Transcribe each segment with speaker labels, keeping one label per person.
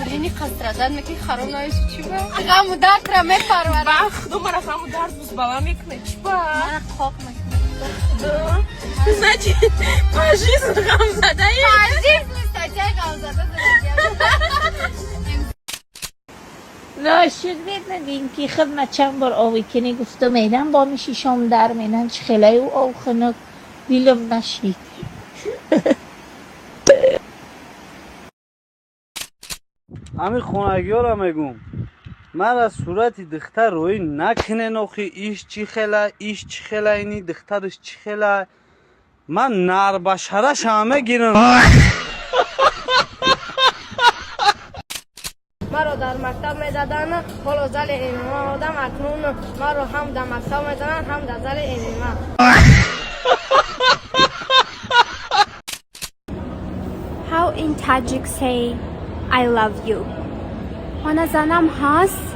Speaker 1: Бурини қастрадан мекунӣ, хароб намеши, чӣ ба? Ғаму дардра мепарварад.
Speaker 2: Ба худо, мара ғаму дард бузбала мекунад, чӣ ба?
Speaker 1: Мара қоқ мекунад.
Speaker 2: Значит, по жизни ғамзадаи.
Speaker 1: По жизни статьяи ғамзада задагиам.
Speaker 3: Ношуд медонин, ки хидмат чанд бор ови кини гуфта мерам, бо мишишом дар менан чихелаю ов хунук дилам нашид.
Speaker 4: Ҳамин хонагиёро мегум, мара сурати духтар роӣ накунен. Охи, иш чӣ хела, иш чӣ хела, ини духтараш чӣ хела, ман нарбашарашам мегирам.
Speaker 1: Маро дар мактаб медаданд, ҳоло зали ММА одам. Акнун маро ҳам дар мактаб медананд, ҳам дар зали ММА.
Speaker 5: How in Tajik say "I love you"? Мана занам ҳаст,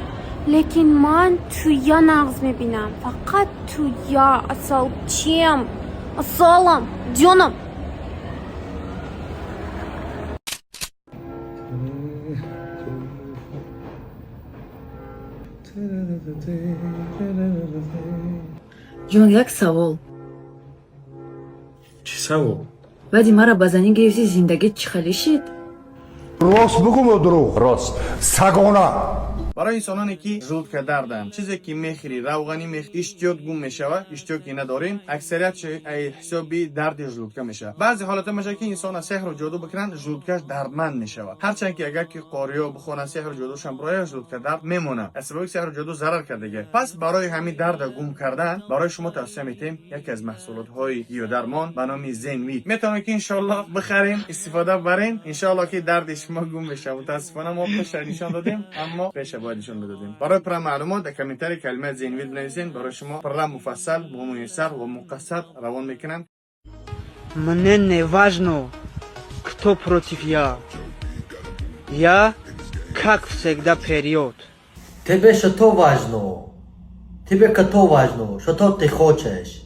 Speaker 5: лекин ман туя нағз мебинам. Фақат туя, асалчиям, асалам, ҷонам.
Speaker 6: Ҷон, як савол.
Speaker 7: Чӣ савол?
Speaker 6: Баъди мара ба занӣ гирифтӣ, зиндагит чӣ хеле шид?
Speaker 8: Рост бигӯм ё дурӯғ? Рост, сагона.
Speaker 9: Барои инсононе, ки желудка дарданд, чизе ки мехӯрӣ, равғанӣ мехӯрӣ, иштиёт гум мешавад. Иштиёт ки надорем, аксарият ҳисоби дарди желудка мешавад. Баъзе ҳолатҳо мешавад, ки инсона сеҳру ҷоду бикунанд, желудкаш дардманд мешавад. Ҳарчанд ки агар ки қориё бихонанд, сеҳру ҷодушам бирояд, желудка дард мемонад, аз сабаби сеҳру ҷоду зарар кардага. Пас барои ҳамин дарда гум кардан барои шумо тавсия метем яке аз маҳсулотҳои гиёдармон ба номи Зенвит. Метавонед, ки иншоалло бихарем, истифода барем, иншоалло ки дарди шумо гум мешавад. Мутаассифона, мо пеша нишон додем, аммо пеша бояд нишон медодем. Барои пурра маълумот дар комментарий калимаи Зенвит бинависен, барои шумо пурра, муфассал, муяссар ва муқассар равон мекунанд.
Speaker 4: Мне не важно, кто против я. Я, как всегда, вперед.
Speaker 10: Тебе что важно? Тебе кто важно? Что ты хочешь?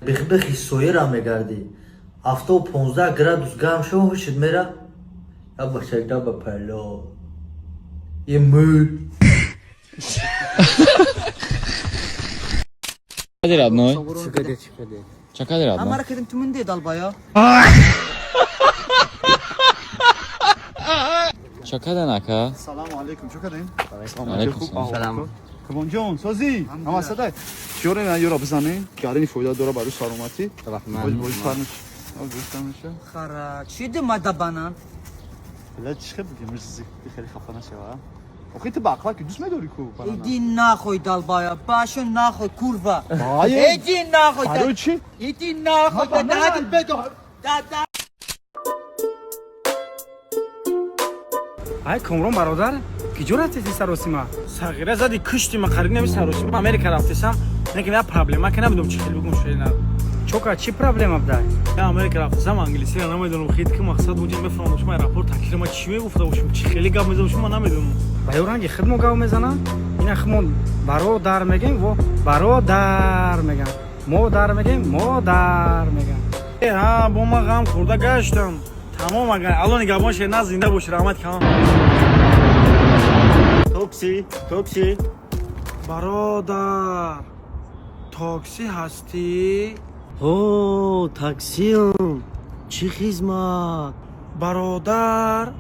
Speaker 10: Бихбихи соира мегардӣ. Афтоб 15 градус гарм шава, ҳушит мера? Я башагда ба пало. И мы.
Speaker 11: Родной. Чакади, родной.
Speaker 12: Амара кадим тумунде долбоёб.
Speaker 11: Чакадан, ака.
Speaker 13: Салому алейкум, чӣ кардем?
Speaker 11: Алейкум салом.
Speaker 13: Кабон ҷон, созӣ? Ҳама садай. Чиёре на ёра бизанем? Гарини фоида дора барои саломатӣ. Боз боз фармиш. Боз фармиша.
Speaker 12: Хара, чӣ димада банан?
Speaker 13: Бля, чӣ хел бигем, хеле хафа нашава. Охи, ту бақла ки дӯст медорӣ ку банана.
Speaker 12: Иди нахуй, долбоёб. Пошёл нахуй, курва.
Speaker 13: Бае.
Speaker 12: Иди нахуй.
Speaker 13: Барои чӣ?
Speaker 12: Иди нахуй, дадат бедо. Дада.
Speaker 4: Ай, Комрон бародар, киҷо рафтеси саросима? Сағира зади, кушти ма, қариб наби саросима. Америка рафтесам, неки я проблема ки намедонам чӣ хел бигум шуена. Чока, чӣ проблема бдай? Я Америка рафтесам, англисиро намедонам, хит ки мақсад унҷа мефаҳмам, шума аэропорт таксиро ма чӣ мегуфта бошум, чӣ хеле гап мезанам, шума намедонам. Ба ё ранги хидмо гап мезанам, ина хидмо бародар мегем, во бародар мегам. Модар мегем, модар мегам. Ҳа, бо ман ғам хӯрда гаштам. Тамом, агар Алло нигаҳбон ше, на зинда боши, раҳмат калом.
Speaker 13: Такси, такси.
Speaker 4: Бародар, такси ҳастӣ?
Speaker 10: Ҳо, таксиам. Чӣ хизмат?
Speaker 4: Бародар,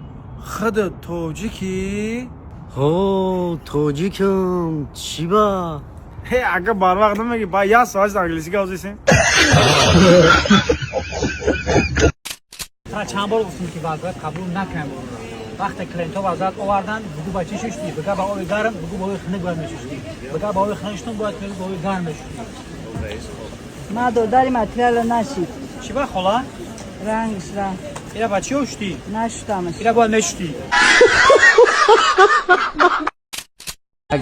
Speaker 4: худат тоҷикӣ?
Speaker 10: Ҳо, тоҷикам. Чӣ ба?
Speaker 4: Ҳе, ага барвақт намегӣ, ба як соат англисӣ гап зесем.
Speaker 14: Чанд бор гуфтем, ки вазъият қабул накунем. Вақте клиентҳо вазъият оварданд, бугӯ ба чӣ шуштӣ, бига ба оби гарм, бугӯ ба оби хунук бояд мешуштӣ, бига ба оби хунук шуштум, бояд ба оби гарм мешуштӣ.
Speaker 15: Ма додари материала нашид.
Speaker 14: Чӣ ба, хола?
Speaker 15: Рангш рафт.
Speaker 14: Ира ба чӣ ошти?
Speaker 15: Нашутамаш.
Speaker 14: Ира бояд мешуштӣ.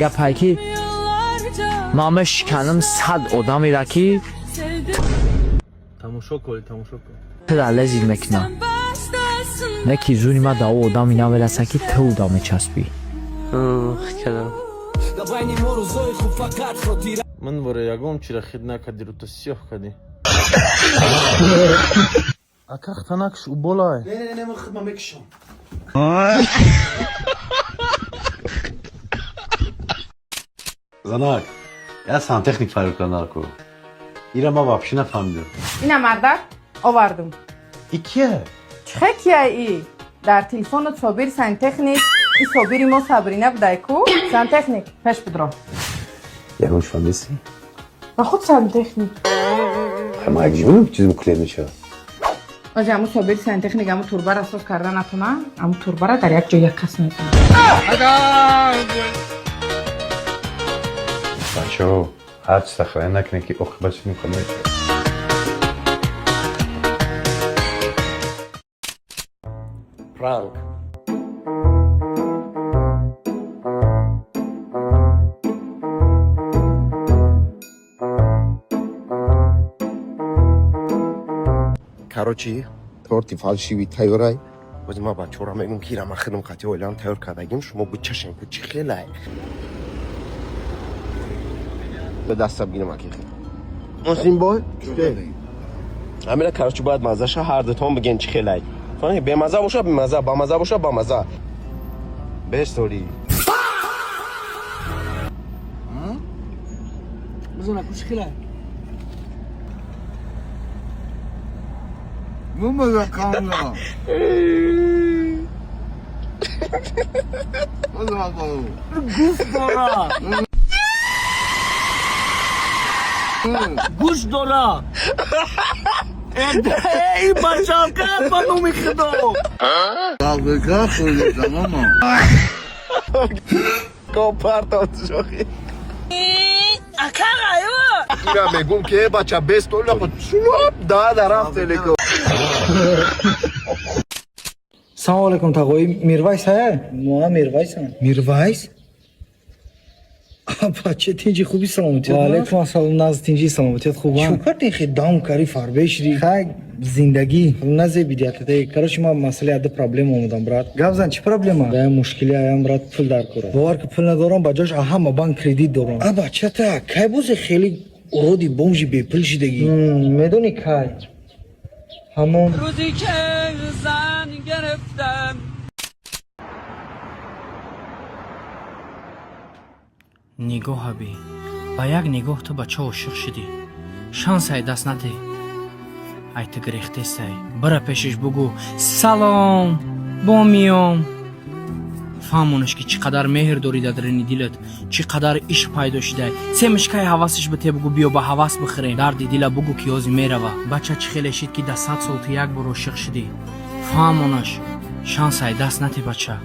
Speaker 16: Гапае ки ман мешиканам 100 одамеро, ки
Speaker 7: Тамошо кунӣ, тамошо кун.
Speaker 16: Тира лезид мекунам, не ки зури ма да о одами намераса, ки ту уда мечаспӣ.
Speaker 10: Кардам.
Speaker 7: Ман бора ягон чира хид накардӣ, рӯта сиёҳ кардӣ. Ака, хтанакш уболай.
Speaker 13: Не, не, не, ман хидма мекушам.
Speaker 8: Занак, я сантехник фарёд кардам ку. Ира ма вообще нафаҳмидам.
Speaker 2: Ина мардак овардум.
Speaker 8: И кия?
Speaker 2: Чихе кия и? Дар телефонот Собир сантехник, и Собири мо Сабрина будай ку? Сантехник, пеш бидро.
Speaker 8: Ягон фаҳмиси?
Speaker 2: Ба худ сантехник.
Speaker 8: Ма як ҷимон чиз мукле мешавад.
Speaker 2: Оҷа аму Собири сантехник аму турбара соз карда натона, аму турбара дар як ҷо як кас мезанад.
Speaker 8: Бачаҳо, ҳар чи сахрая накунед, ки оқибатш мехоҳад мешавад.
Speaker 10: Пранк.
Speaker 17: Короче, торти фальшивый тайёрай. Бози ма бачаҳоро мегӯм, ки ира ма худам қати оилаам тайёр кардагим, шумо бичашем ку, чӣ хелай. Ба даста бигирам аки хел. Мосин бой? Ҳамина, короче, бояд маззаша ҳар дутон бигем, чӣ хелай. Фаҳмидӣ? Бемазза боша бемазза, бамазза боша бамазза. Бестори.
Speaker 4: Бизона ку, чӣ хелай?
Speaker 13: Мумаза камна.
Speaker 4: Гуфт дора. Гӯшт дора. Эй, бачалка, ба номи худо.
Speaker 13: Далбека хӯрдам, мама.
Speaker 17: Компартон шохи.
Speaker 2: Акараю!
Speaker 17: Ира мегӯм, ки э бача, бестоли чулоп да дарафт телеко.
Speaker 4: Салом алейкум, тағои Мирвайс ҳая? Ма Мирвайсам. Мирвайс? Бача, тинҷи, хуби, саломатият? Ва алейкум ассалом, наз, тинҷи, саломатият хубам. Чӯ кардин, хе даум кари, фарбе шиди? Хай, зиндагӣ назебидиятате. Короче, ма масъалаи адда проблема омадам, брат. Гап зан, чӣ проблема? Да мушкили аям, брат, пул дар кора. Бовар ки, пул надорам, ба ҷош ҳама банк кредит дорам. А бачата, кай бозе хеле уроди бомжи бепул шидагӣ? Медони кай? Ҳамон
Speaker 2: рӯзе ки зан гирифтам.
Speaker 4: Нигоҳа би, ба як нигоҳ ту бача ошиқ шидӣ. Шансай даст надеҳ. Ай ту гирехтесай, бира пешиш, бугӯ: «Салом, бо миём». Фаҳмонаш, ки чӣ қадар меҳр дорӣ дар дарини дилат, чӣ қадар ишқ пайдо шидай. Семечкаи ҳавасиш бите, бугӯ: «Биё, ба ҳавас бихӯрем». Дарди дила бугӯ, ки ҳози мерава. Бача, чӣ хеле шид, ки да 100 сол ту як бор ошиқ шидӣ. Фаҳмонаш, шансай даст надеҳ, бача.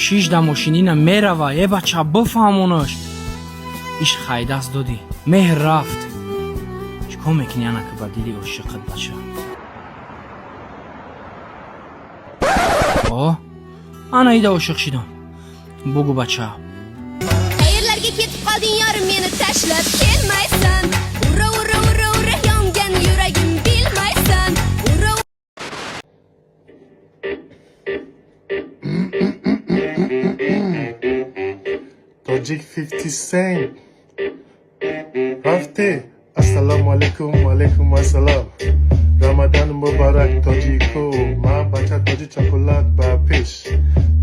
Speaker 4: Шишда мошинина мерава. Э бача, бифаҳмонаш, ишқ хайдаст додӣ, меҳр рафт. Чӣ кор мекунӣ ана ки ба дили ошиқат, бача? О, ана ида ошиқ шидам, бугӯ, бача.
Speaker 5: Qayerlarga ketib qolding, yorim, meni tashlab kelmaysan? Ura, ura, ura, ura, yongan yuragim, bilmaysan. Ura.
Speaker 9: Тоҷик 50 Cent. Рафте. Ассалому алайкум, алайкум ассалом. Рамадан муборак, тоҷико. Ма бача тоҷи чоколат ба пеш.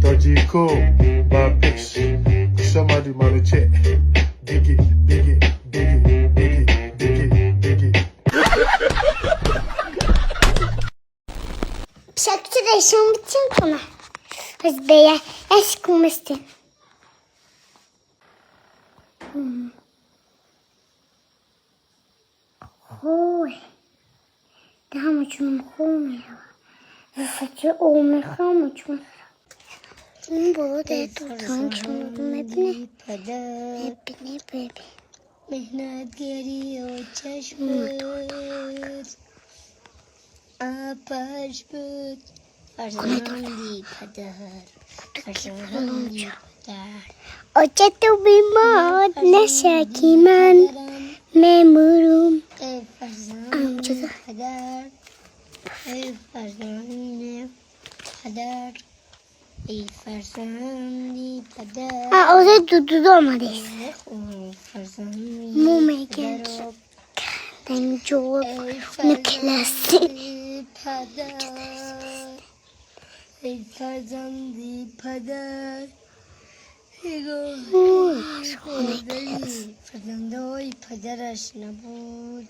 Speaker 9: Тоҷико ба пеш. Хуш омадӣ, Мануче. Биги, биги, биги, биги, биги, биги.
Speaker 5: Пишакчи решон битин куна. Biz beya eşkumistин. Хой. Дамочунам хуб мерава. Фачи о мехоҳам чун. Ин боло дар тутан чун мебине. Мебине, беби.
Speaker 1: Меҳнатгари очаш буд, апаш буд, фарзанди падар, фарзанди падар.
Speaker 5: Оча, ту бемор наша, ки ман мемурум.
Speaker 1: Эй фарзанди падар, эй фарзанди падар, эй фарзанди падар.
Speaker 5: А озе дудудо омадест.
Speaker 1: Фарзанди
Speaker 5: Мо мегӯем, ки дар ин ҷо на класси.
Speaker 1: падар.
Speaker 5: Эй фарзанди падар, фарзандои падараш набуд.